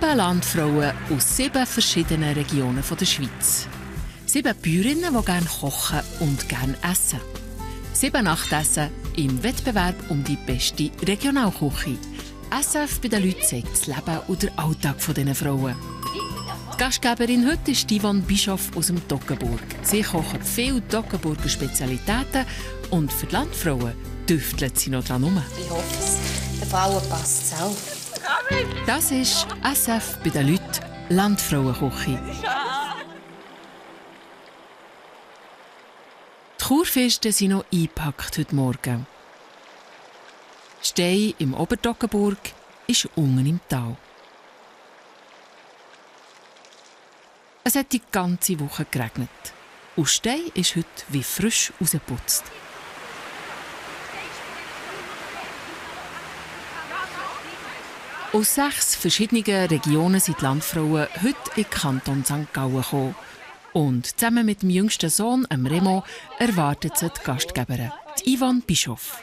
7 Landfrauen aus 7 verschiedenen Regionen der Schweiz. 7 Bäuerinnen, die gerne kochen und gerne essen. 7 Nachtessen im Wettbewerb um die beste Regionalküche. SF bei den Leuten zeigt das Leben und den Alltag dieser Frauen. Die Gastgeberin heute ist Yvonne Bischoff aus dem Toggenburg. Sie kochen viele Toggenburger Spezialitäten und für die Landfrauen düftelt sie noch dran herum. Ich hoffe, es den Frauen passt es auch. Das ist SF bei den Leuten, Landfrauenküche. Die Kurfisten sind noch eingepackt heute Morgen. Stein im Obertoggenburg ist unten im Tal. Es hat die ganze Woche geregnet. Und Stein ist heute wie frisch rausgeputzt. Aus 6 verschiedenen Regionen sind die Landfrauen heute in den Kanton St. Gallen gekommen. Und zusammen mit dem jüngsten Sohn, Remo, erwartet sie die Gastgeberin, die Yvonne Bischoff.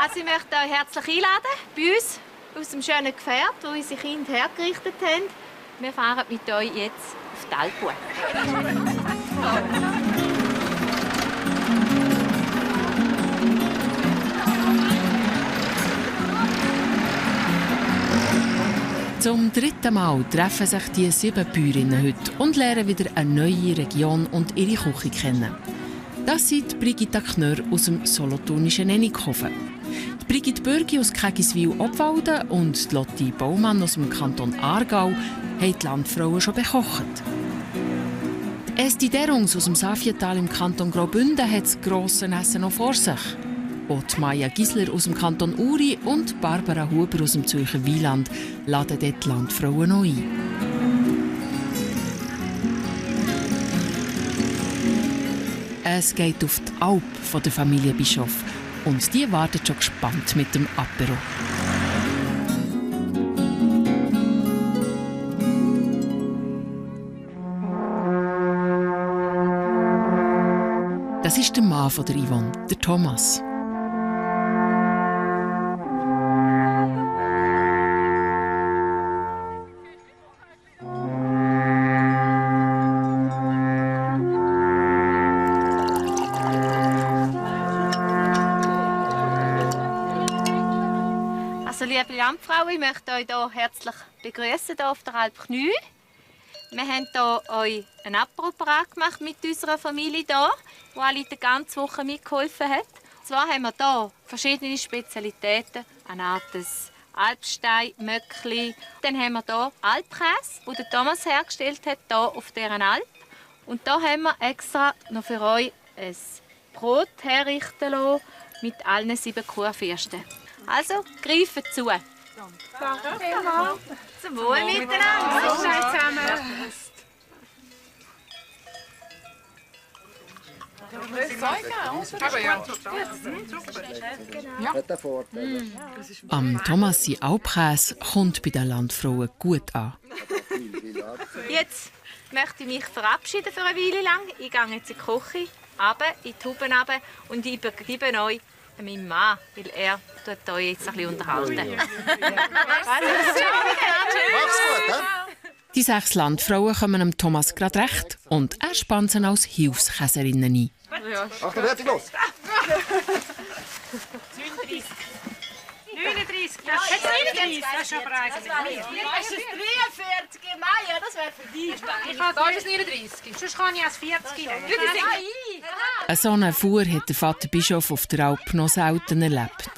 Also ich möchte euch herzlich einladen, bei uns aus dem schönen Gefährt, das unsere Kinder hergerichtet haben. Wir fahren mit euch jetzt auf die Alpen. Zum 3. Mal treffen sich die 7 Bäuerinnen heute und lernen wieder eine neue Region und ihre Küche kennen. Das sind Brigitta Knörr aus dem solothurnischen Ennighofen, die Brigitte Bürgi aus Kägiswil-Obwalden und Lotti Baumann aus dem Kanton Aargau haben die Landfrauen schon bekocht. Esti Derungs aus dem Safietal im Kanton Graubünden hat das grosse Essen noch vor sich. Auch Maja Gisler aus dem Kanton Uri und Barbara Huber aus dem Zürcher Wieland laden dort die Landfrauen noch ein. Es geht auf die Alp von der Familie Bischoff und die wartet schon gespannt mit dem Apero. Das ist der Mann von der Yvonne, der Thomas. Liebe Landfrauen, ich möchte euch hier herzlich begrüßen hier auf der Alp Knü. Wir haben hier euch ein Apero parat gemacht mit unserer Familie hier, die alle die ganze Woche mitgeholfen hat. Und zwar haben wir hier verschiedene Spezialitäten, Anates, Alpstein, Möckli. Dann haben wir hier Alpkäse, den der Thomas hergestellt hat, hier auf dieser Alp. Und hier haben wir extra noch für euch ein Brot herrichten lassen mit allen 7 Kurfürsten. Also, greifen zu. Danke vielmals. Zum Wohl miteinander. Zusammen. Am Thomas sein Alpkäse kommt bei den Landfrauen gut an. Jetzt möchte ich mich verabschieden für eine Weile lang. Ich gehe jetzt in die Küche, runter, in die Huben runter und ich übergebe euch meinem Mann, weil er tut euch jetzt ein bisschen unterhalten. Mach's gut, Die 6 Landfrauen kommen dem Thomas gerade recht und er spannt sie als Hilfskäserinnen ein. Achtung, fertig, los! 39. 39. Jetzt 39. Das ist aber eigentlich mehr. Das ist 43 im Mai, das wäre für dich. Ich habe da ist 39. Sonst kann ich als 40 nehmen. Eine solche Fuhr hat der Vater Bischof auf der Alp noch selten erlebt.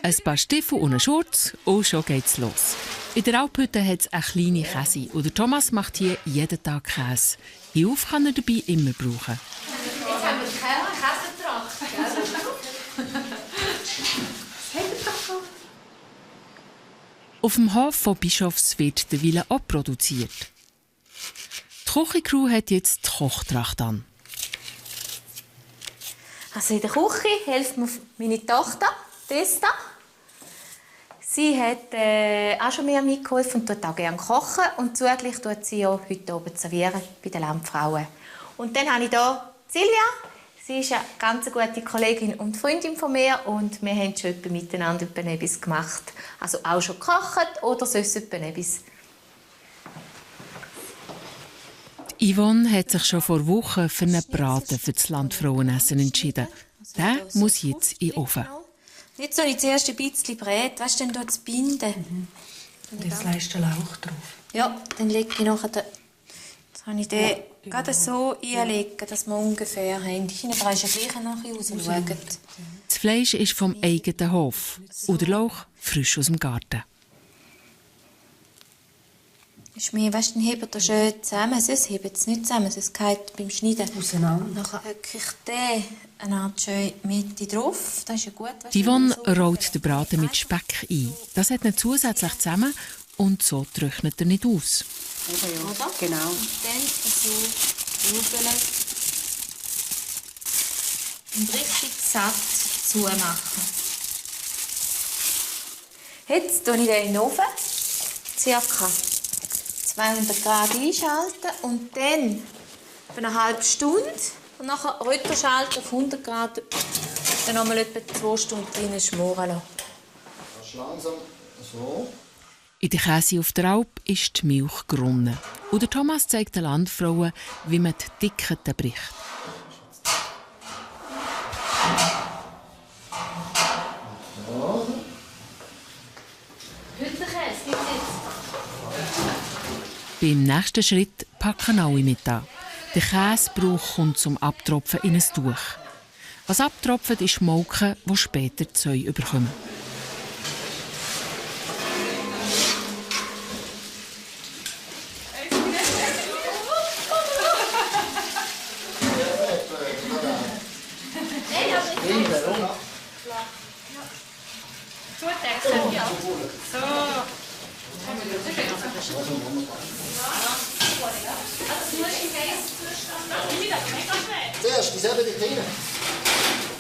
Ein paar Stiefel und einen Schurz und schon geht's los. In der Alphütte hat es eine kleine Käse und der Thomas macht hier jeden Tag Käse. Hilfe kann er dabei immer brauchen. Jetzt haben wir keine Käsetracht. Auf dem Hof von Bischofs wird der Wille auch produziert. Die Küchencrew hat jetzt die Kochtracht an. Also in der Küche hilft mir meine Tochter, Testa. Sie hat auch schon mehr mitgeholfen und tut auch gerne kochen. Und zugleich tut sie auch heute oben servieren bei den Landfrauen. Und dann habe ich hier Silvia. Sie ist eine ganz gute Kollegin und Freundin von mir und wir haben schon miteinander etwas gemacht. Also auch schon gekocht oder sonst etwas. Yvonne hat sich schon vor Wochen für einen Braten für das Landfrauenessen entschieden. Der muss jetzt in den Ofen. Jetzt soll ich zuerst ein bisschen brät. Was ist denn da zu binden? Und jetzt legst du den Lauch drauf. Ja, dann lege ich nachher den... Jetzt kann ich den gerade so einlegen, dass wir ungefähr haben. Die Kinder ist ja gleich nachher rausschauen. Das Fleisch ist vom eigenen Hof und der Lauch frisch aus dem Garten. Ist mir, weißt du, dann hebt er schön zusammen. Sonst hebt es nicht zusammen, sonst geht beim Schneiden Auseinander. Nachher höcke ich den eine Art schön Mitte drauf. Das ist ja gut. Weißt Die du, Yvonne so rollt den Braten mit Speck ein. Das hat ihn zusätzlich zusammen und so trocknet er nicht aus. Oder? Genau. Und dann so rübeln und richtig satt zumachen. Jetzt tue ich den in den Ofen, ca. 200 Grad einschalten und dann für eine halbe Stunde und nachher runterschalten auf 100 Grad, dann nochmal etwa 2 Stunden drinnen schmoren lassen. Kannst langsam so. In der Käse auf der Alp ist die Milch geronnen. Und der Thomas zeigt den Landfrauen, wie man die Dickeiten bricht. Beim nächsten Schritt packen alle mit an. Der Käsebrauch kommt zum Abtropfen in ein Tuch. Was abtropft, ist Molke, die später die Säue überkommen. Zuerst, die selber die Kinder.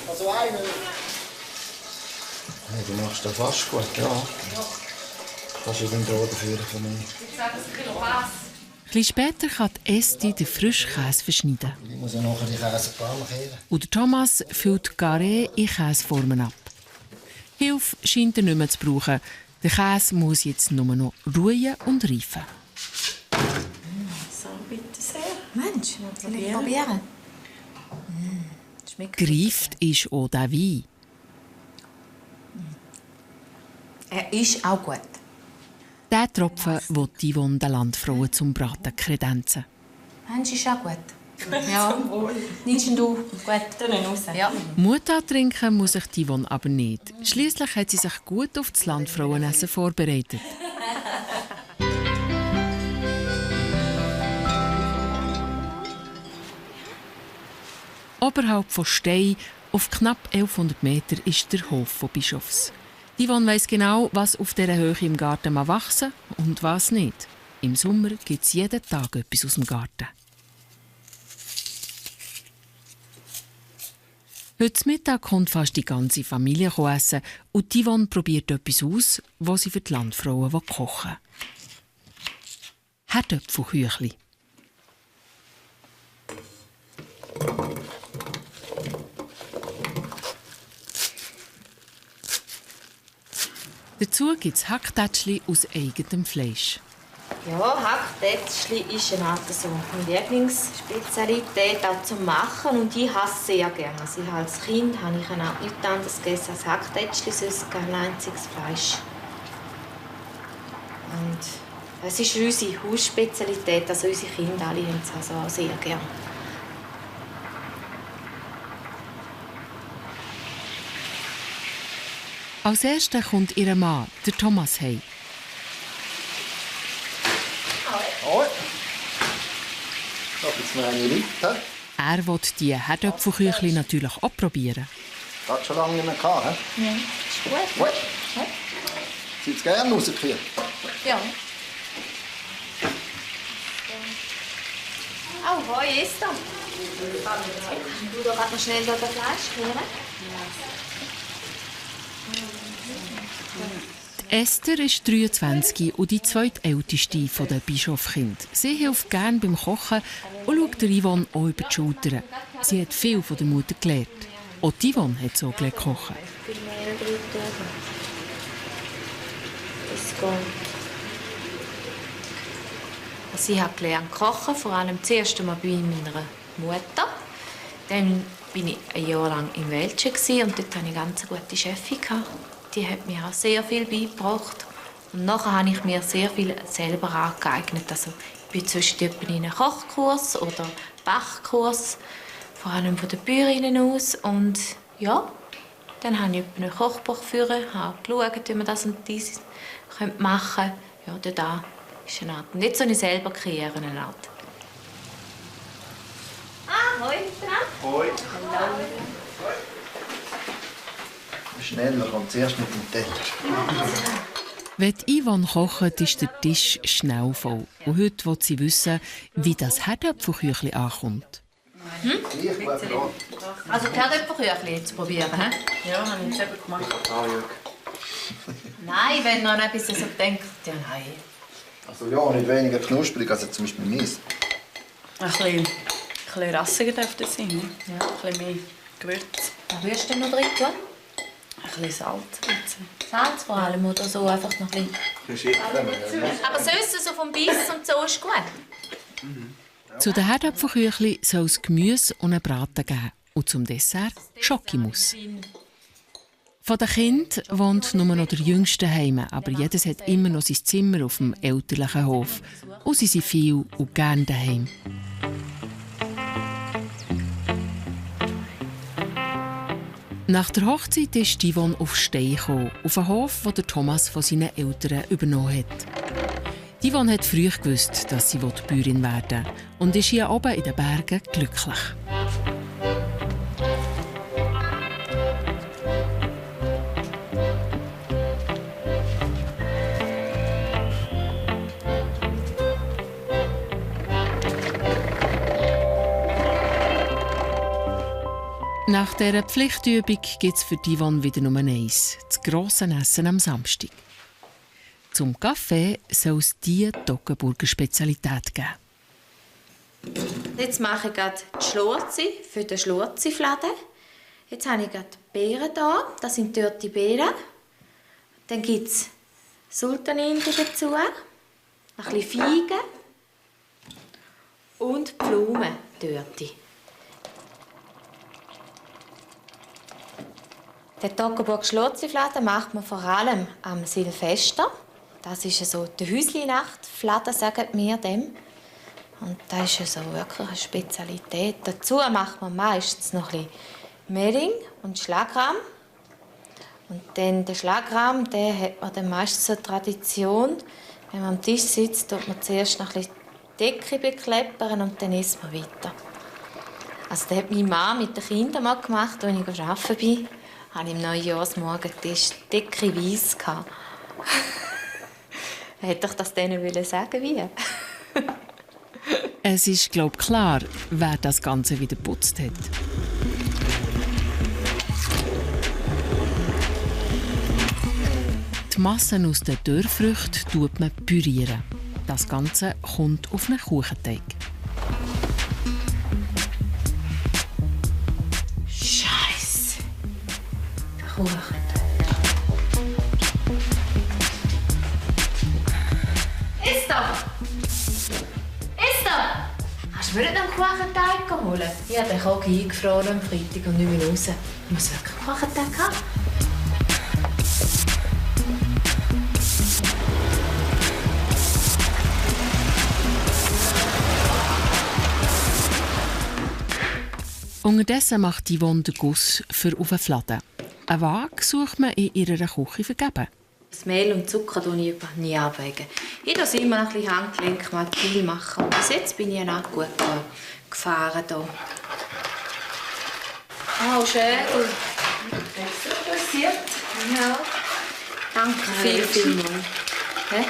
Also eine. Hey, du machst das fast gut, ja. Das ist ein Brot dafür von mir. Etwas später kann Esti den Frischkäse verschneiden. Ich muss ja nachher die Käseballen kehren. Und der Thomas füllt Carré in Käseformen ab. Hilfe scheint er nicht mehr zu brauchen. Der Käse muss jetzt nur noch ruhen und reifen. So, bitte sehr. Mensch, soll ich probieren? Schmeckt Gereift ist auch der Wein. Er ist auch gut. Der Tropfen will die Yvonne den Landfrauen zum Braten kredenzen. Mensch, ist auch gut. Ja, nimmst du gut. Dann raus. Ja. Mut antrinken muss sich die Yvonne aber nicht. Schliesslich hat sie sich gut auf das Landfrauenessen vorbereitet. Oberhalb von Stein, auf knapp 1100 Meter, ist der Hof von Bischofs. Die Yvonne weiss genau, was auf dieser Höhe im Garten wachsen und was nicht. Im Sommer gibt es jeden Tag etwas aus dem Garten. Heute Mittag kommt fast die ganze Familie essen und die Yvonne probiert etwas aus, was sie für die Landfrauen kochen will. Herdöpfelküchli. Dazu gibt es Hacktätschli aus eigenem Fleisch. Ja, Hacktätschli ist eine Art so meine Lieblingsspezialität auch zum Machen und ich hasse es sehr gerne. Also als Kind habe ich nichts anderes gegessen als Hacktätschli, sonst kein einziges Fleisch. Und es ist unsere Hausspezialität, also unsere Kinder alle haben es also auch sehr gerne. Als Erster kommt ihr Mann, der Thomas, heim. Hoi. Da gibt es noch eine Leute. Er will die Herdöpfelküchli natürlich auch probieren. Das hat schon lange nicht mehr gehabt. He? Ja, ist gut. Gut. Seid ihr gerne rausgekehrt? Ja. Oh, hoi, Esther. Du da gerade noch schnell das Fleisch kehren? Esther ist 23 und die zweitälteste der Bischofskinder. Sie hilft gerne beim Kochen und schaut der Yvonne auch über die Schulter. Sie hat viel von der Mutter gelernt. Auch Yvonne hat so gelernt kochen. Also ich habe gelernt kochen, vor allem das erste Mal bei meiner Mutter. Dann war ich ein Jahr lang in Welschen und dort hatte ich eine ganz gute Chefin. Die hat mir auch sehr viel beigebracht. Und nachher habe ich mir sehr viel selber angeeignet. Also ich bin zwischendurch in einem Kochkurs oder Bachkurs, vor allem von den Bäuerinnen aus. Und ja, dann habe ich ein Kochbuch geführt, habe geschaut, wie man das und dies machen könnte. Ja, da ist eine Art. Nicht so eine selber kreieren, eine Art. Hoi, Hoi. Schneller kommt zuerst mit dem Teller. Wenn Yvonne kocht, ist der Tisch schnell voll. Und heute will sie wissen, wie das Herdöpfelküchli ankommt. Also Herdöpfelküchli jetzt probieren, he? Ja, habe ich selber gemacht. Nein, wenn noch etwas so denkt, ja nein. Also ja, nicht weniger knusprig als zum Beispiel meins. Ein bisschen rassiger dürfte es sein. Ne? Ja. Ein bisschen mehr Gewürz. Was würdest du denn noch drin tun? Ein bisschen Salz. Salz vor allem oder so, einfach noch ein bisschen. Aber Süße so vom Biss und so ist gut. Zu den Herdöpfelküchli soll es Gemüse und einen Braten geben. Und zum Dessert Schokimus. Von den Kindern wohnt nur noch der Jüngste heim, aber jedes hat immer noch sein Zimmer auf dem elterlichen Hof. Und sie sind viel und gerne daheim. Nach der Hochzeit ist Yvonne auf Stein gekommen, auf einen Hof, den Thomas von seinen Eltern übernommen hat. Yvonne hat früh gewusst, dass sie Bäuerin werden will und ist hier oben in den Bergen glücklich. Nach dieser Pflichtübung gibt es für Yvonne wieder Nummer 1, das grosse Essen am Samstag. Zum Kaffee soll es diese Toggenburger Spezialität geben. Jetzt mache ich gerade die Schlurzi für den Schlurzi-Fladen. Jetzt habe ich gerade die Beeren hier. Das sind dort die Beeren. Dann gibt es Sultaninde dazu, ein bisschen Feigen und Blumen dort. Den Toggenburger Schlurzi-Fladen macht man vor allem am Silvester. Das ist so die Häusli-Nacht-Fladen, sagen wir dem. Und das ist so wirklich eine Spezialität. Dazu macht man meistens noch ein bisschen Mehring und Schlagrahm. Und dann den Schlagrahm, der hat man dann meistens so eine Tradition. Wenn man am Tisch sitzt, tut man zuerst noch ein bisschen die Decke bekleppern und dann isst man weiter. Also das hat meine Mama mit den Kindern mal gemacht, als ich arbeiten bin. Hatte ich am Neujahrsmorgen die Decke weiss. Hätte ich das denen sagen wie? Es ist, glaube ich, klar, wer das Ganze wieder geputzt hat. Die Massen aus den Dörrfrüchten tut man pürieren. Das Ganze kommt auf einen Kuchenteig. Scheiße! Der Kuchen. Ist doch! Hast du mir nicht einen Kuchenteig geholt? Ich habe den Kogi eingefroren am Freitag und nicht mehr raus. Ich muss wirklich einen Kuchenteig haben. Unterdessen macht Yvonne den Guss für auf den Fladen. Eine Waage sucht man in ihrer Küche vergeben. Das Mehl und Zucker tue ich nie abwägen. Ich mache immer ein bisschen Handgelenk mal viel machen. Bis jetzt bin ich auch gut gefahren hier. Oh, schön. Passiert. Ja. Danke vielmals. Hä?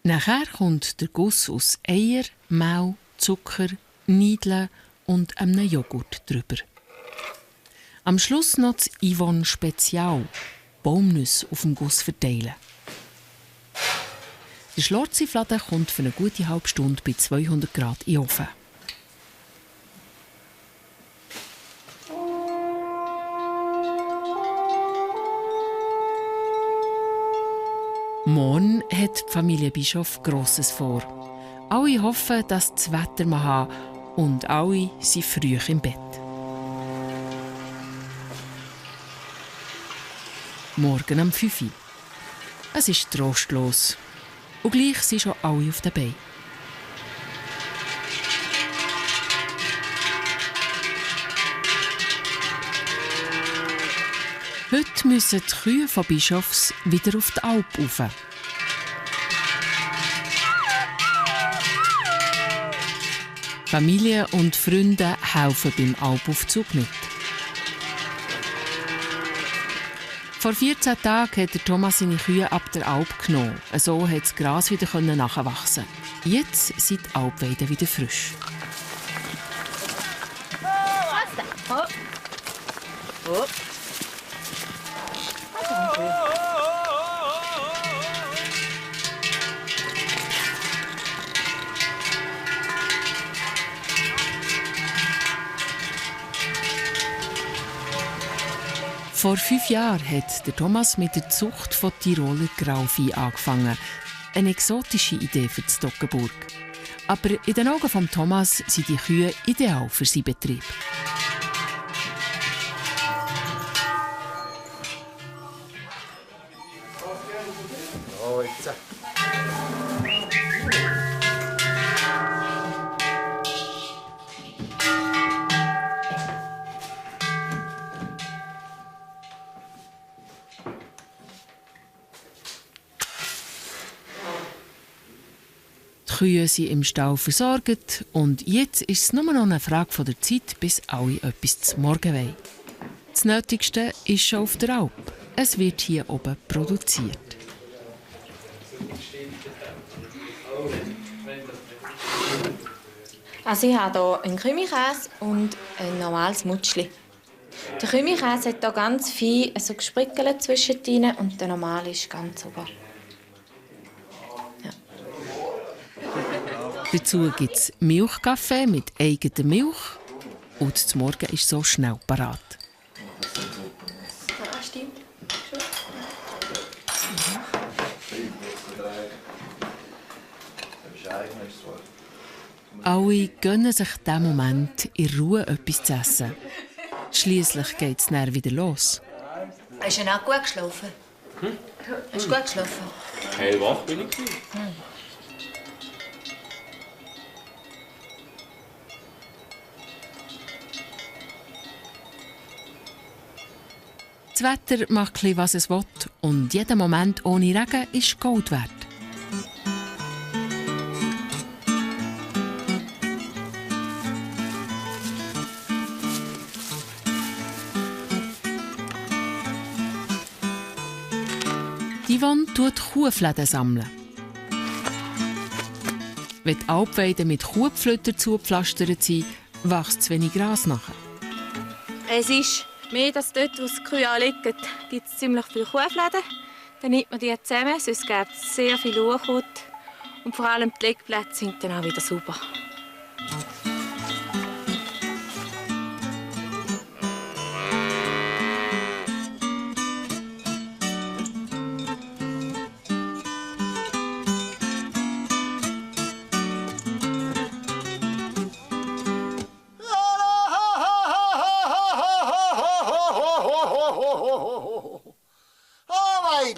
Nachher kommt der Guss aus Eier, Mehl, Zucker, Niedeln und einem Joghurt drüber. Am Schluss noch das Yvonne Spezial, Baumnüsse auf dem Guss verteilen. Der Schlorzifladen kommt für eine gute halbe Stunde bei 200 Grad in den Ofen. Morgen hat die Familie Bischof Grosses vor. Alle hoffen, dass das Wetter mal haben und alle sind früh im Bett. Morgen um 5 Uhr. Es ist trostlos. Und gleich sind schon alle auf den Beinen. Heute müssen die Kühe von Bischofs wieder auf die Alp rauf. Familie und Freunde helfen beim Alpaufzug mit. Vor 14 Tagen hat Thomas seine Kühe ab der Alp genommen. So konnte das Gras wieder nachwachsen. Jetzt sind die Alpweiden wieder frisch. Vor 5 Jahren hat Thomas mit der Zucht von Tiroler Grauvieh angefangen. Eine exotische Idee für die Toggenburg. Aber in den Augen von Thomas sind die Kühe ideal für seinen Betrieb. Oh, jetzt. Die Kühe sind im Stall versorgt und jetzt ist es nur noch eine Frage der Zeit, bis alle etwas zum Morgen wollen. Das Nötigste ist schon auf der Alp. Es wird hier oben produziert. Also ich habe hier einen Krümikäse und ein normales Mutschli. Der Krümikäse hat hier ganz fein so Gesprickele zwischendrin und der normale ist ganz sauber. Dazu gibt es Milchkaffee mit eigener Milch und zum Morgen ist so schnell parat. Ja, stimmt. Alle gönnen sich diesen Moment in Ruhe etwas zu essen. Schliesslich geht es dann wieder los. Hast du denn auch gut geschlafen? Hast du gut geschlafen? Hellwach bin ich. Das Wetter macht, was es will, und jeder Moment ohne Regen ist Gold wert. Die Yvonne tut Kuhfläden sammeln. Wenn die Alpweiden mit Kuhpflöttern zugepflastert sind, wächst zu wenig Gras nachher. Es ist mehr, dass dort, wo die Kühe liegen, gibt es ziemlich viele Kuhfläden. Dann nimmt man die zusammen, sonst gibt es sehr viel Unkraut. Und vor allem die Legeplätze sind dann auch wieder sauber.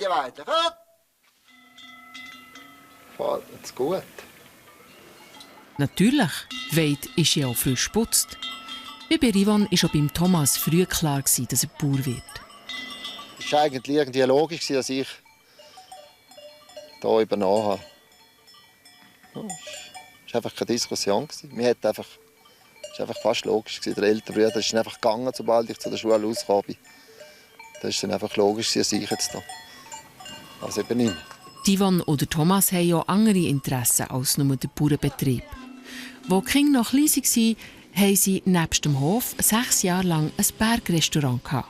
Weiter. Fällt jetzt gut. Natürlich, die Weide ist ja auch frisch geputzt. Wie bei Yvonne war schon beim Thomas früh klar, dass er Bauer wird. Es war eigentlich irgendwie logisch, dass ich hier übernommen habe. Es war einfach keine Diskussion. Es war einfach fast logisch. Der ältere Bruder ist einfach gegangen, sobald ich zu der Schule rausgekommen bin. Das war dann einfach logisch, dass ich jetzt da. Also eben nicht mehr. Yvonne oder Thomas haben auch andere Interessen als nur den Bauernbetrieb. Als die Kinder noch klein waren, haben sie nebst dem Hof 6 Jahre lang ein Bergrestaurant gehabt.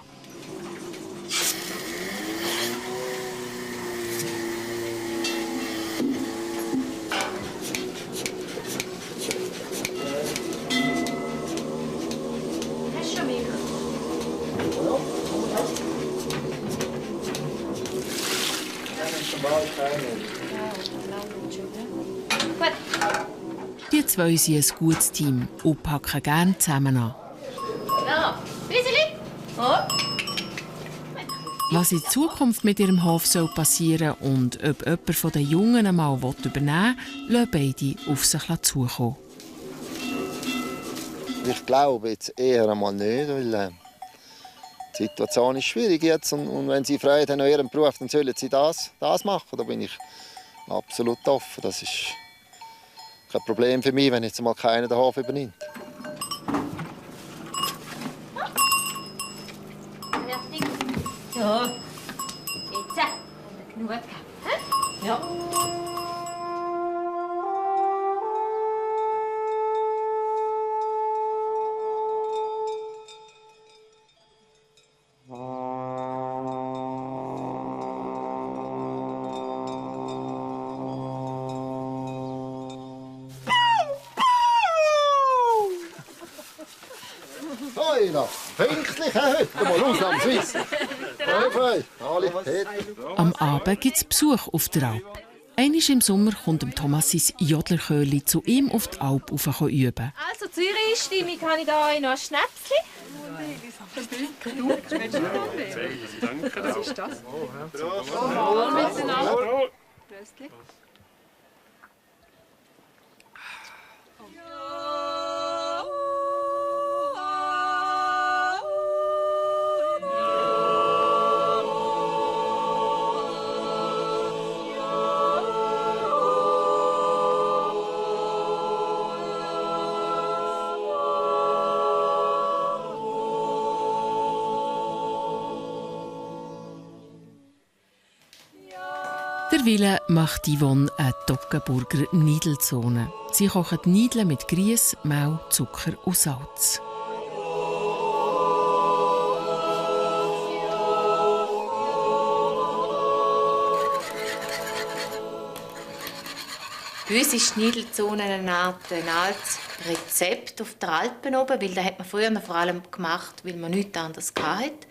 Die zwei sind ein gutes Team und packen gerne zusammen an. Was in Zukunft mit ihrem Hof passieren soll und ob jemand von den Jungen einmal übernehmen will, lassen beide auf sich zukommen. Ich glaube jetzt eher einmal nicht, weil die Situation ist schwierig jetzt und wenn sie Freude haben an ihrem Beruf, dann sollen sie das machen. Da bin ich absolut offen. Das ist kein Problem für mich, wenn jetzt mal keiner den Hof übernimmt. Ja, jetzt haben wir genug gehabt. Ja. Pünktlich heute mal ausnahmsweise. Am Abend gibt es Besuch auf der Alp. Einmal im Sommer kommt Thomas sein Jodlerchörli zu ihm auf die Alp üben. Also zur Einstimmung habe ich hier noch ein Schnäpschen. Danke. Was ist das? Wohl miteinander. Prost. Derweil macht Yvonne eine Toggenburger Niedelzone. Sie kochen die Niedeln mit Grieß, Mehl, Zucker und Salz. Bei uns ist die Niedelzone eine altes Rezept auf der Alpen oben, weil das hat man früher vor allem gemacht, weil man nichts anderes hatte.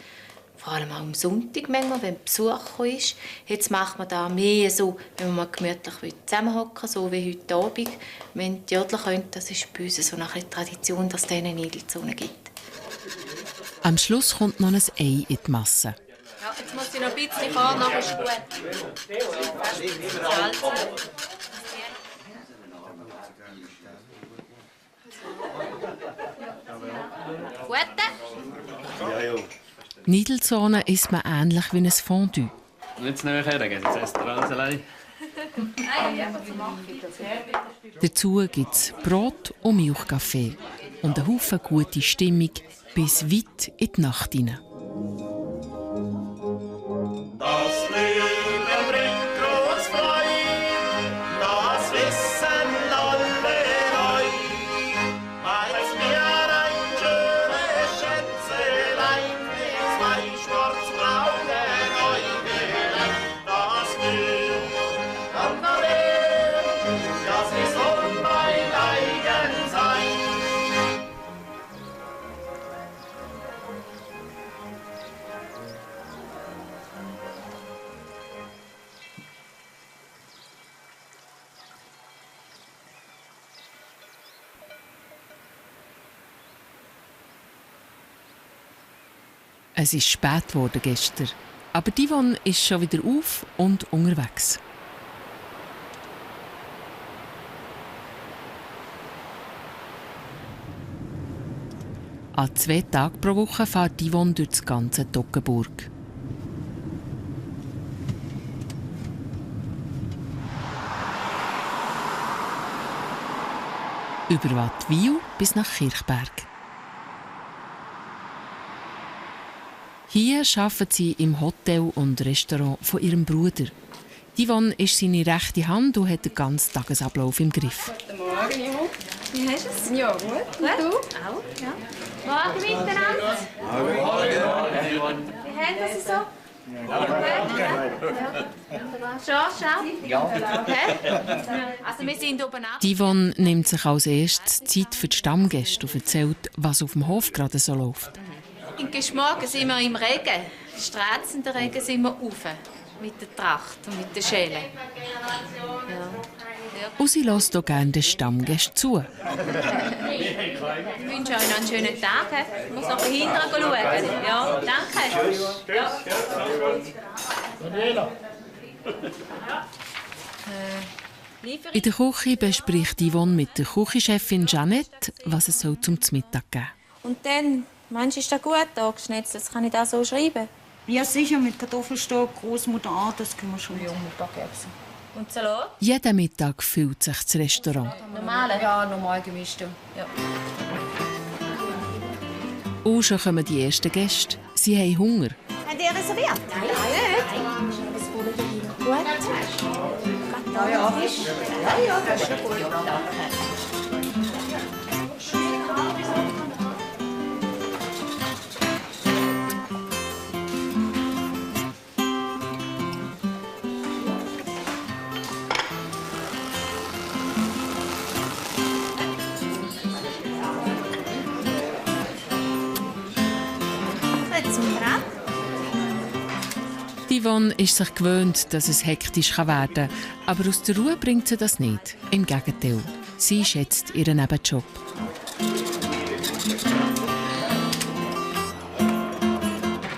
Vor allem auch am Sonntag, manchmal, wenn Besuch ist. Jetzt macht man da mehr so, wenn man mal gemütlich zusammenhocken, so wie heute Abend. Wenn die Jodler können, das ist bei uns so eine Tradition, dass es eine Niedelzone gibt. Am Schluss kommt noch ein Ei in die Masse. Ja, jetzt muss ich noch ein bisschen fahren, nachher ist gut. Niedelzone isst man ähnlich wie ein Fondue. Jetzt nachher, dann geht es erst alles allein. Dazu gibt es Brot und Milchkaffee und einen Haufen gute Stimmung bis weit in die Nacht hinein. Das Leben bringt groß Freude, das wissen alle heute. Weil's mir ein schönes Schätzelein mit 2 schwarzbraune Äugelein, das will dann mal das ist soll mein eigen sein. Es ist spät geworden gestern, aber Yvonne ist schon wieder auf und unterwegs. An 2 Tagen pro Woche fährt Yvonne durch das ganze Toggenburg. Über Wattwil bis nach Kirchberg. Hier arbeitet sie im Hotel und Restaurant von ihrem Bruder. Yvonne ist seine rechte Hand und hat den ganzen Tagesablauf im Griff. Guten Morgen, Ivo. Wie hast du es? Ja, gut. Und du? Auch, ja. Morgen miteinander. Morgen. Wie haben Sie so? Schau. Also wir sind oben ab. Yvonne nimmt sich als erstes Zeit für die Stammgäste und erzählt, was auf dem Hof gerade so läuft. In Geschmack sind wir im Regen. Stratzenden Regen sind wir rauf. Mit der Tracht und mit der Schelle. Ja. Und sie lässt auch gerne den Stammgästen zu. Ich wünsche euch einen schönen Tag. Ich muss noch hinten schauen. Ja, danke. Ja. In der Küche bespricht Yvonne mit der Küchenchefin Jeanette, was es zum Mittag geben soll. Und dann, meinst du, ist das gut angeschnitzelt? Das kann ich da so schreiben? Ja, sicher, mit Kartoffelstock, Großmutter an, das können wir schon. Ja, mit Baguette. Und Salat? Jeden Mittag füllt sich das Restaurant. Normale? Ja, normal gemischt. Ja. Und schon kommen die ersten Gäste. Sie haben Hunger. Habt ihr reserviert? Nein. Gut. Ja, das ist gut. Yvonne ist sich gewöhnt, dass es hektisch werden kann. Aber aus der Ruhe bringt sie das nicht. Im Gegenteil. Sie schätzt ihren Nebenjob.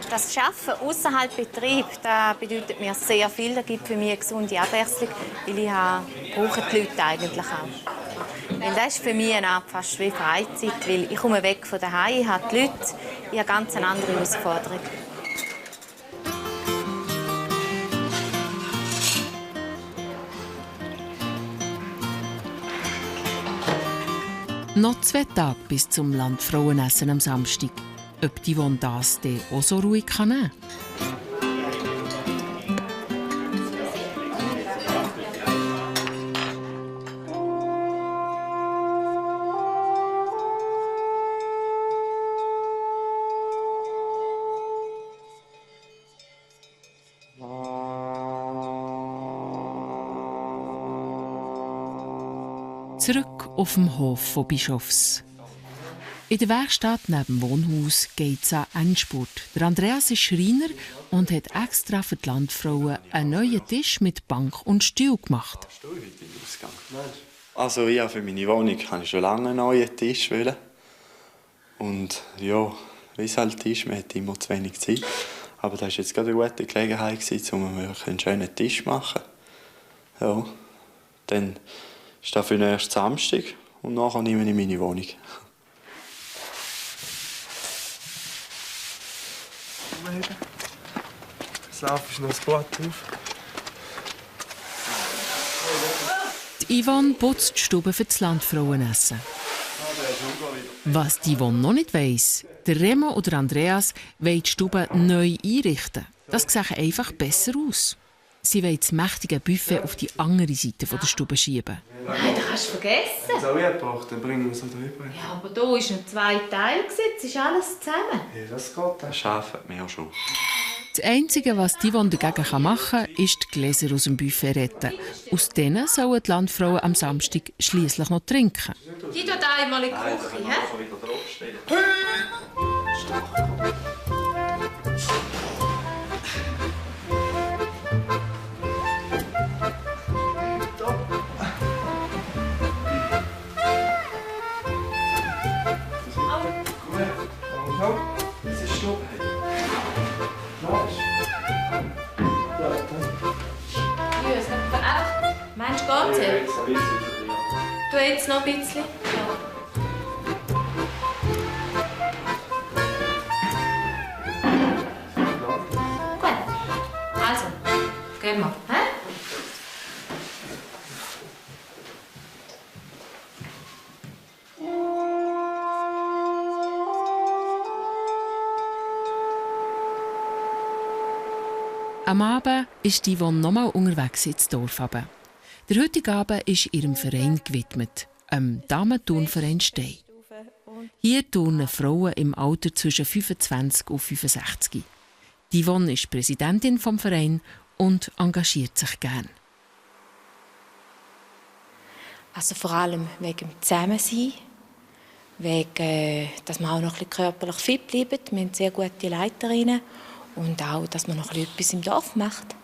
Das Arbeiten außerhalb Betrieb, das bedeutet mir sehr viel. Das gibt für mich eine gesunde Abwechslung, weil ich brauche die Leute eigentlich auch. Weil das ist für mich eine Art fast wie Freizeit, weil ich komme weg von daheim, ich habe die Leute, ich habe ganz eine andere Herausforderung. Noch 2 Tage bis zum Landfrauenessen am Samstag. Ob die Yvonne das dann auch so ruhig nehmen kann? Zurück auf dem Hof von Bischofs. In der Werkstatt neben dem Wohnhaus geht es an Endspurt. Der Andreas ist Schreiner und hat extra für die Landfrauen einen neuen Tisch mit Bank und Stuhl gemacht. Also ja, für meine Wohnung habe ich schon lange einen neuen Tisch wollen. Und ja, wie es halt ist, man hat immer zu wenig Zeit. Aber das war jetzt gerade eine gute Gelegenheit, um einen schönen Tisch zu machen. Ja, dann ist das für den ersten Samstag und nachher nehme ich meine Wohnung. Das Laufen ist noch gut auf. Die Yvonne putzt die Stube für das Landfrauenessen. Was die Yvonne noch nicht weiss, der Remo oder Andreas wollen die Stube neu einrichten. Das sieht einfach besser aus. Sie wollen das mächtige Buffet auf die andere Seite der Stube schieben. Nein, das kannst du vergessen. Wenn es auch gebracht, dann bringen wir es drüber. Ja, aber da ist noch 2 Teile gesetzt, ist alles zusammen. Ja, das geht. Das schaffen wir auch schon. Das Einzige, was die Yvonne dagegen machen kann, ist die Gläser aus dem Buffet retten. Aus denen sollen die Landfrauen am Samstag schliesslich noch trinken. Die tut einmal in die Küche, hä? Das ist Stopp. Meinst du, geht's? Du jetzt noch ein bisschen? Gut. Also, gehen wir. Hä? Am Abend ist Yvonne nochmal unterwegs ins Dorf. Der heutige Abend ist ihrem Verein gewidmet, dem Damenturnverein Stein. Hier turnen Frauen im Alter zwischen 25 und 65. Yvonne ist Präsidentin des Vereins und engagiert sich gern. Also vor allem wegen dem Zusammensein, wegen, dass wir auch noch ein bisschen körperlich fit bleiben. Wir haben sehr gute Leiterinnen und auch, dass man noch etwas im Dorf macht.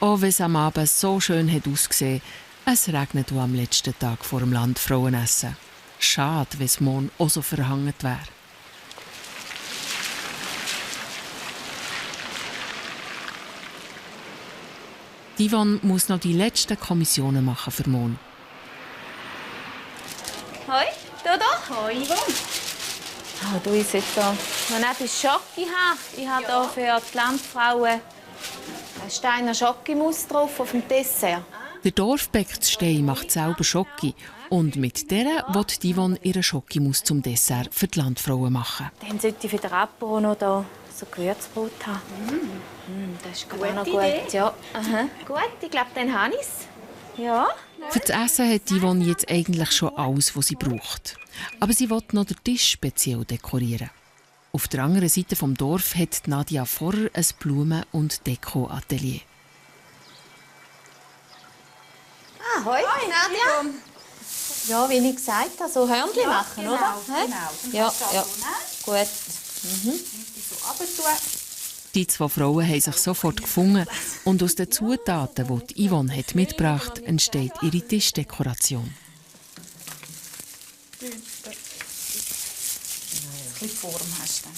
Auch wenn es am Abend so schön hat ausgesehen, es regnet auch am letzten Tag vor dem Landfrauenessen. Schade, wenn es morgen auch so verhangen wäre. Yvonne muss noch die letzten Kommissionen machen für morgen. Hoi, Dodo. Hoi, Yvonne. Oh, du, ich sollte hier noch etwas Schoki haben. Ich habe hier für die Landfrauen einen Steiner Schokimus drauf auf dem Dessert. Der Dorfbäcker Stein macht selber Schoki und mit der will Yvonne ihren Schokimus zum Dessert für die Landfrauen machen. Dann sollte ich für den Apero noch hier so Gewürzbrot haben. Das ist gerade noch gut. Ja. Aha. Gut, ich glaube, dann habe ich es. Ja. Für das Essen hat Yvonne jetzt eigentlich schon alles, was sie braucht. Aber sie will noch den Tisch speziell dekorieren. Auf der anderen Seite des Dorf hat Nadia vorher ein Blumen- und Deko-Atelier. Ah, hoi, Nadia. Ja, wie ich gesagt habe, so Hörnchen machen, genau, oder? Genau. Ja, ja. Gut. Die zwei Frauen haben sich sofort gefunden und aus den Zutaten, die Yvonne hat mitgebracht hat, entsteht ihre Tischdekoration. Form hast du.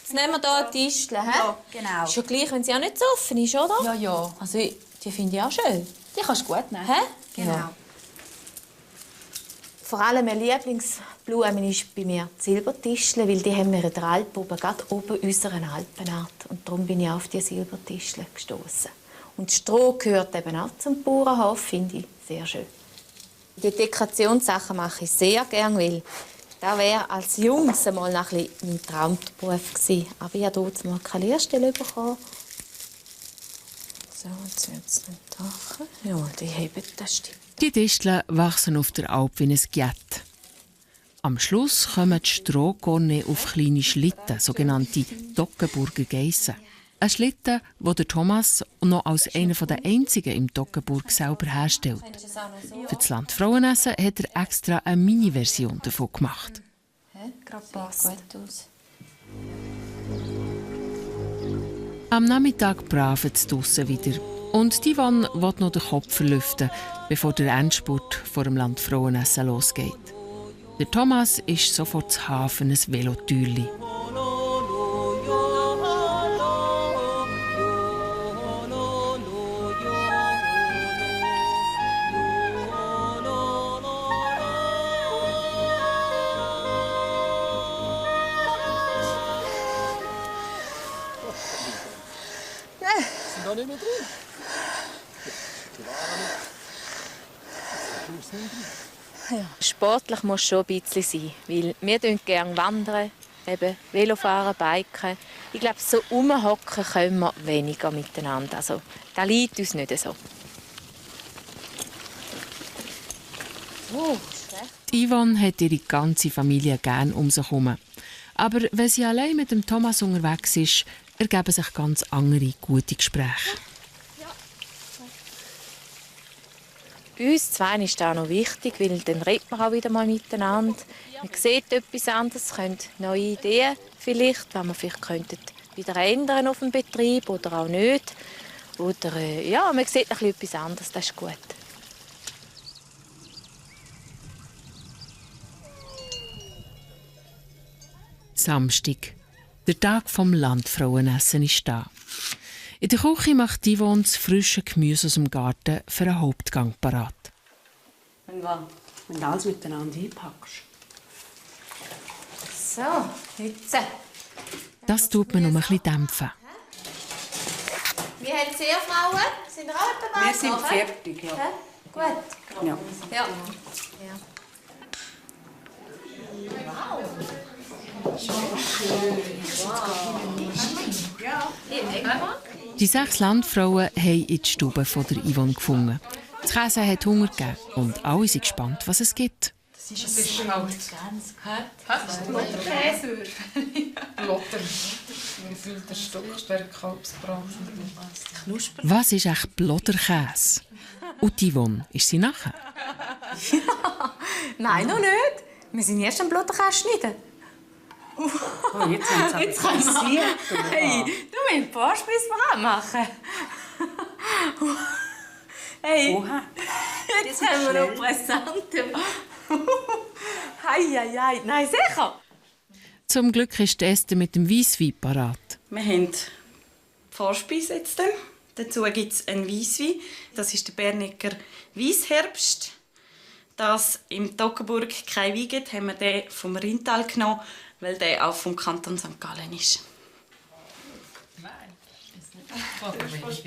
Jetzt nehmen wir hier ein Tischchen. Ja, genau. Ist ja gleich, wenn sie auch nicht so offen ist, oder? Ja, ja. Also, die finde ich auch schön. Die kannst du gut nehmen. Hä? Genau. Ja. Vor allem meine Lieblingsblume ist bei mir die Silbertischchen, weil die haben wir in der Alp oben, gerade oben unserer Alpenart. Und darum bin ich auf die Silbertischchen gestoßen. Und das Stroh gehört eben auch zum Bauernhof, finde ich sehr schön. Die Dekorationssachen mache ich sehr gerne, weil das wäre als Jungs einmal noch ein bisschen mein Traumberuf gewesen. Aber ich habe dort mal keine Lehrstelle bekommen. So, jetzt wird es nicht machen. Ja, die heben, das stimmt. Die Disteln wachsen auf der Alp wie ein Giet. Am Schluss kommen die Strohkorne auf kleine Schlitten, sogenannte Toggenburger Geissen. Ein Schlitten, den der Thomas noch als einer der einzigen im Toggenburg selber herstellt. Für das Landfrauenessen hat er extra eine Mini-Version davon gemacht. Gerade passt. Gut aus. Am Nachmittag braven es draussen wieder. Und Yvonne will noch den Kopf verlüften, bevor der Endspurt vor dem Landfrauenessen losgeht. Der Thomas ist sofort zu haben für ein Velotürli. Sind da nicht mehr drin? Ja. Sportlich muss schon ein bisschen sein, weil wir gerne wandern, eben Velofahren, Biken. Ich glaube, so rumhocken können wir weniger miteinander. Also, das liegt uns nicht so. Die Yvonne hat ihre ganze Familie gern um sich herum. Aber wenn sie allein mit dem Thomas unterwegs ist, ergeben sich ganz andere gute Gespräche. Bei uns zwei ist das auch noch wichtig, weil dann redet man auch wieder mal miteinander. Man sieht etwas anderes, könnte neue Ideen vielleicht, was man vielleicht könnte wieder ändern auf dem Betrieb oder auch nicht. Oder ja, man sieht ein bisschen etwas anderes, das ist gut. Samstag. Der Tag vom Landfrauenessen ist da. In der Küche macht Yvonne das frische Gemüse aus dem Garten für einen Hauptgang parat. Wenn du alles miteinander einpackst. So, jetzt. Das tut man noch ein bisschen dämpfen. Wir haben sehr Frauen. Sind ihr auch etwa Wir sind fertig, ja. Gut. Ja. Ja. Die 6 Landfrauen haben in die Stube von der Yvonne gefunden. Das Käse hat Hunger gegeben und alle sind gespannt, was es gibt. Das ist halt Käse. Lotter. Wie viel der Stück Stärkekalbsbraten. Was ist echt Blodderkäse? Und Yvonne, ist sie nachher? Nein, noch nicht. Wir sind erst am Blutkäse schneiden. Oh, jetzt haben sie Jetzt kann ich Hey, du willst ein paar Speisen machen. Hey, Oha. jetzt haben wir noch Präsente. Hei. Nein, sicher. Zum Glück ist die Esther mit dem Weisswein parat. Wir haben die Vorspeise jetzt. Dazu gibt es einen Weisswein. Das ist der Bernicker Weissherbst. Dass im Toggenburg kein Wein gibt, haben wir den vom Rheintal genommen, weil der auch vom Kanton St. Gallen ist. Prost.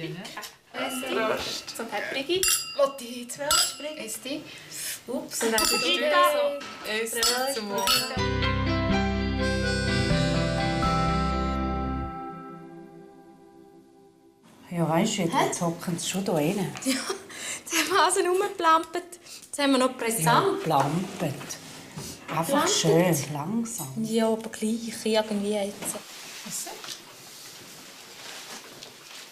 Zum Pepprigi. Lotti, 12 Esti. Ups, Und dann das die Essen zum Morgen. Ja, weißt du, jetzt hocken sie schon hier rein. Ja, jetzt haben wir also rumgeplampert. Jetzt haben wir noch Präsent. Ja, plampet. Einfach schön, langsam. Ja, aber gleich irgendwie jetzt.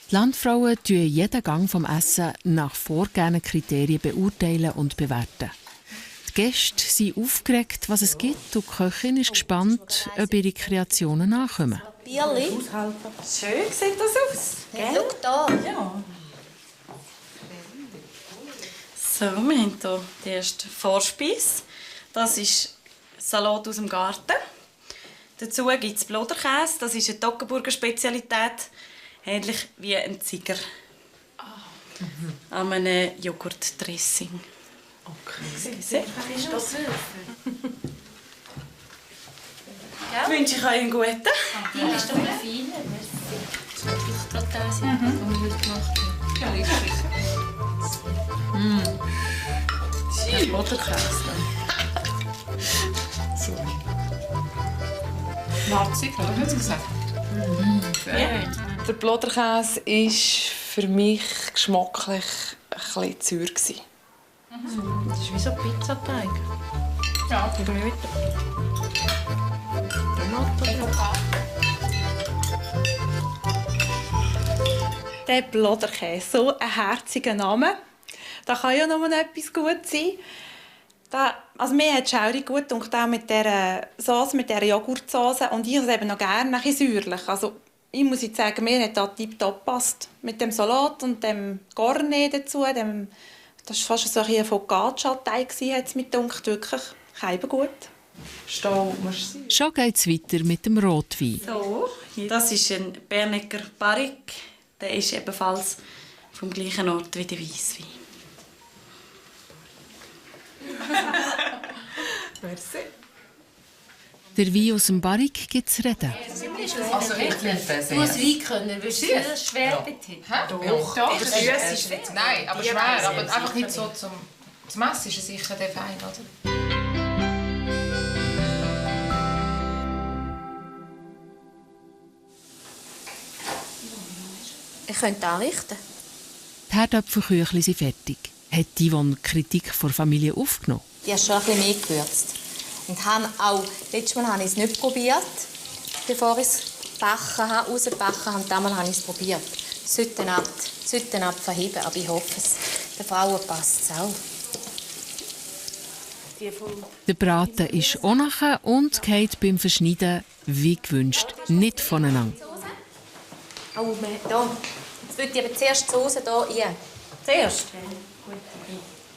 Die Landfrauen beurteilen jeden Gang vom Essen nach vorgegebenen Kriterien beurteilen und bewerten. Die Gäste sind aufgeregt, was es gibt, und die Köchin ist gespannt, ob ihre Kreationen ankommen. Bierli. Schön sieht das aus. Hey, schau da. Ja. So, wir haben hier die erste Vorspeise. Das ist Salat aus dem Garten. Dazu gibt es Blodderkäse. Das ist eine Toggenburger Spezialität. Ähnlich wie ein Ziger. An einem Joghurtdressing. Okay. Ich wünsche ich euch einen guten. Die ist doch eine feine. Das ist wirklich total sehr gut, was wir heute gemacht haben. Ja, richtig. Das ist Butterkäse. So. Schmatzig, oder? Hat sie gesagt? Der Blodderkäse war für mich geschmacklich ein bisschen zu. Das ist wie so ein Pizzateig. Ja, Über Minuten. Der Blodderkäse, so ein herziger Name. Da kann ja nur etwas gut sein. Also mir hat es auch gut gedacht, auch mit dieser Sauce, mit dieser Joghurtsauce. Und ich habe es eben noch gerne ein bisschen säuerlich. Also ich muss jetzt sagen, mir hat das tiptop gepasst. Mit dem Salat und dem Garnet dazu. Das war fast so ein Focaccia-Teig, hat es mir gedacht. Wirklich gut. Schon geht es weiter mit dem Rotwein. So, das ist ein Bernicker Barrique. Der ist ebenfalls vom gleichen Ort wie der Weisswein. Merci. Der Wein aus dem Barrique gibt es reden. Also ich liebe das sehr. Du musst Wein können, willst du das schwer dorthin? Doch. Das ist nein, aber schwer. Aber einfach nicht so zum Essen ist sicher der fein, oder? Ich könnte anrichten. Die Herdöpfelküchli sind fertig. Hat Yvonne die Kritik der Familie aufgenommen? Ich habe schon ein bisschen mehr gewürzt. Und habe auch, letztes Mal habe ich es nicht probiert, bevor ich es rausgebacken habe. Damals habe ich es probiert. Süttenab verheben, aber ich hoffe es. Den Frauen passt es auch. Der Braten ist auch nachher und geht beim Verschneiden, wie gewünscht, nicht voneinander. Oh, da. Jetzt würde ich aber zuerst die Soße hier rein. Zuerst?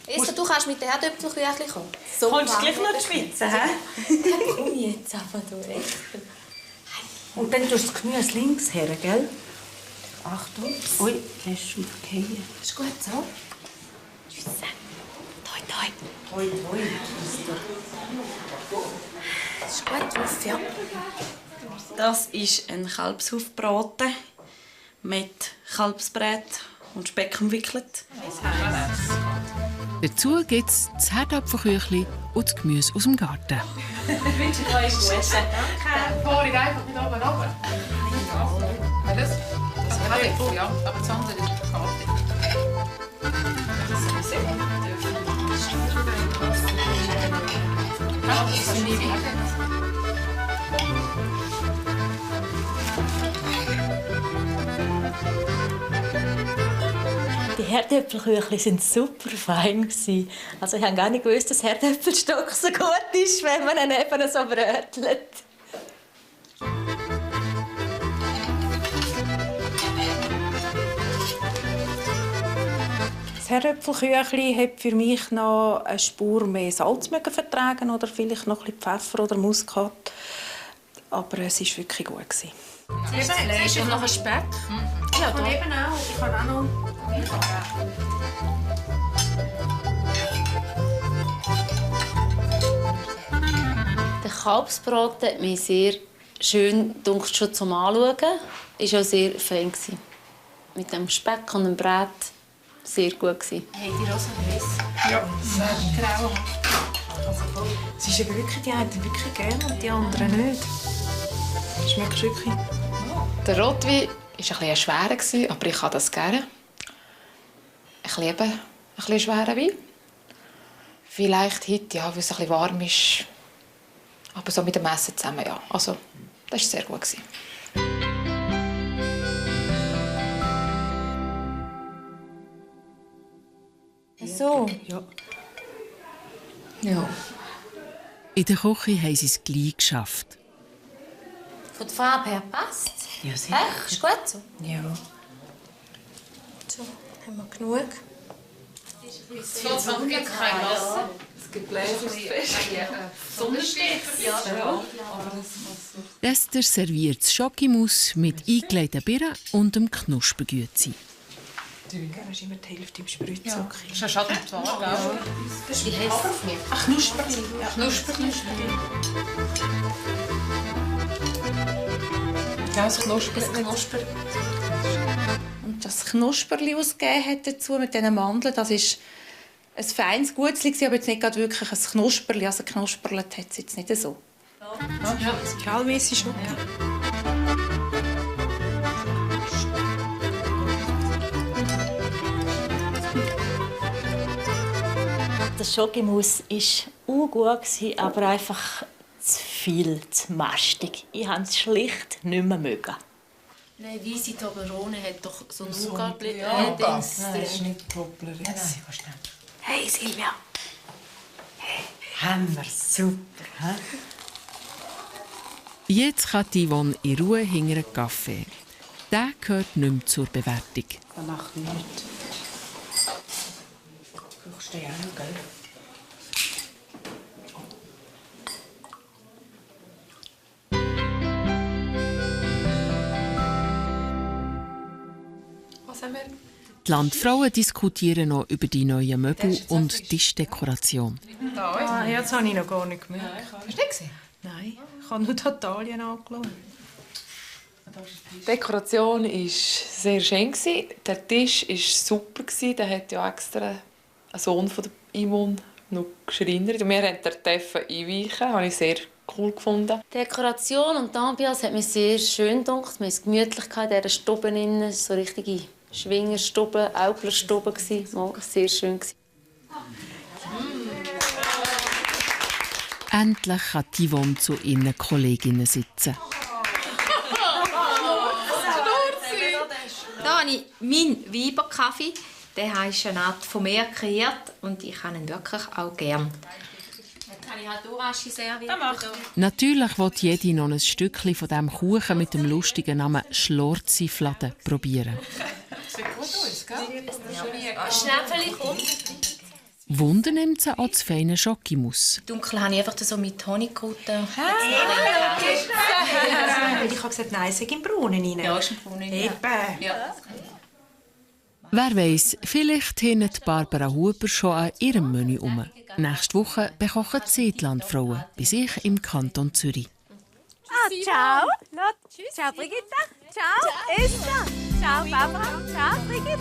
Esther, du kannst mit den Herdöpfelküchli kommen. So Kommst du gleich noch die Spitze, hä? Dann komm ich jetzt aber, du echt. Und dann tust du das Gemüse links her, gell? Achtung. Ui, lässt du fallen. Ist gut so? Tschüss. Toi, toi. Hoi. Hoi, hoi. Das ist gut drauf, ja. Das ist ein Kalbshufbraten mit Kalbsbrät und Speck umwickelt. Dazu gibt es das Herdapfelküchli und das Gemüse aus dem Garten. Ich wünsche euch alles Gute. Danke. Vorhin einfach mit oben runter. Weil das kann ich, ja, aber das andere ist fertig. Das ist nicht wichtig. Die Herdäpfelküchli waren super fein. Also ich habe gar nicht gewusst, dass Herdäpfelstock so gut ist, wenn man ihn eben so brötelt. Das Herdäpfelküchli hat für mich noch eine Spur mehr Salz vertragen oder vielleicht noch ein bisschen Pfeffer oder Muskat. Aber es war wirklich gut. Ist noch ein Speck? Ja, da. Eben auch. Ich habe auch noch. Der Kalbsbraten hat mich sehr schön schon zum Anschauen. Es war auch sehr fein. Mit dem Speck und dem Brät sehr gut. Hey, die Rosa heiß? Ja, grau. Es ist wirklich, die einen wirklich gerne und die anderen nicht. Schmeckt wirklich. Der Rotwein war ein bisschen schwerer, aber ich habe das gerne. Ich liebe ein bisschen schweren Wein. Vielleicht heute, ja, weil es ein bisschen warm ist. Aber so mit dem Essen zusammen, ja. Also, das war sehr gut. So. Ja. In der Küche haben sie es gleich geschafft. Von der Farbe her passt es. Ja, sicher. Echt? Ist gut so? Ja. So, haben wir genug. Es wird zum Glück kein Wasser. Es gibt Bläserfest. Sonnenstift. Ja. Esther serviert das Schokimus mit eingelegten Birnen und dem Knuspergüezi. Du hast immer die Hälfte im Spritzzucker. Das ist ein Schatten mit Wahr, gell? Wie heisst es? Ach, Knusperli. Ja. Knusperli. Ganz knusprig. Und das Knusperli, das es gegeben hat dazu mit diesen Mandeln, das war ein feines Gutzli, aber jetzt nicht gerade wirklich ein Knusperli. Also knusperlet hat es jetzt nicht so. Ja, spiralmässig schon. Das Schokimus war gut, aber einfach zu viel, zu mastig. Ich habe es schlicht nicht mehr mögen. Nein, weisse Toblerone hat doch so ein Nougat. Nein, das ist nicht Toblerone. Hey Silvia. Haben wir super. Jetzt kann Yvonne in Ruhe hinter einen Kaffee. Der gehört nicht mehr zur Bewertung. Das macht nichts. Brauchst du ja auch noch, gell? Die Landfrauen diskutieren noch über die neuen Möbel und Tischdekoration. Das habe ich noch gar nicht gemerkt. Hast du nicht gesehen? Nein, ich habe nur die Italien angeschaut. Die Dekoration war sehr schön. Der Tisch war super. Der hat ja extra ein Sohn von der Yvonne noch geschreinert. Wir haben den Teffen einweichen. Das habe ich sehr cool gefunden. Die Dekoration und die Ambiance hat mir sehr schön gedacht. Wir haben es gemütlich in dieser Stube. Es war so richtige Schwingerstube, Auplerstube. Sehr schön. Endlich kann Yvonne zu ihren Kolleginnen sitzen. Da habe ich meinen Weiberkaffee. Der ist eine Art von mir kreiert und ich habe ihn wirklich auch gern. Dann kann ich halt Orange servieren. Natürlich will jede noch ein Stückchen von dem Kuchen mit dem lustigen Namen Schlorzifladen probieren. Sieht gut aus, gell? Schnäppeli, komm. Wunder nimmt sie auch das feine Schokimus. Dunkel habe ich einfach so mit Honigkutten. Ich habe gesagt, nein, es ist im Brunnen rein. Ja, ist im Brunnen rein. Eben. Ja. Wer weiss, vielleicht hinten Barbara Huber schon an ihrem Menü um. Nächste Woche bekochen die Seetlandfrauen bei sich im Kanton Zürich. Ciao. Ciao, Brigitte. Ciao, Esther. Ciao, Barbara. Ciao, Brigitte.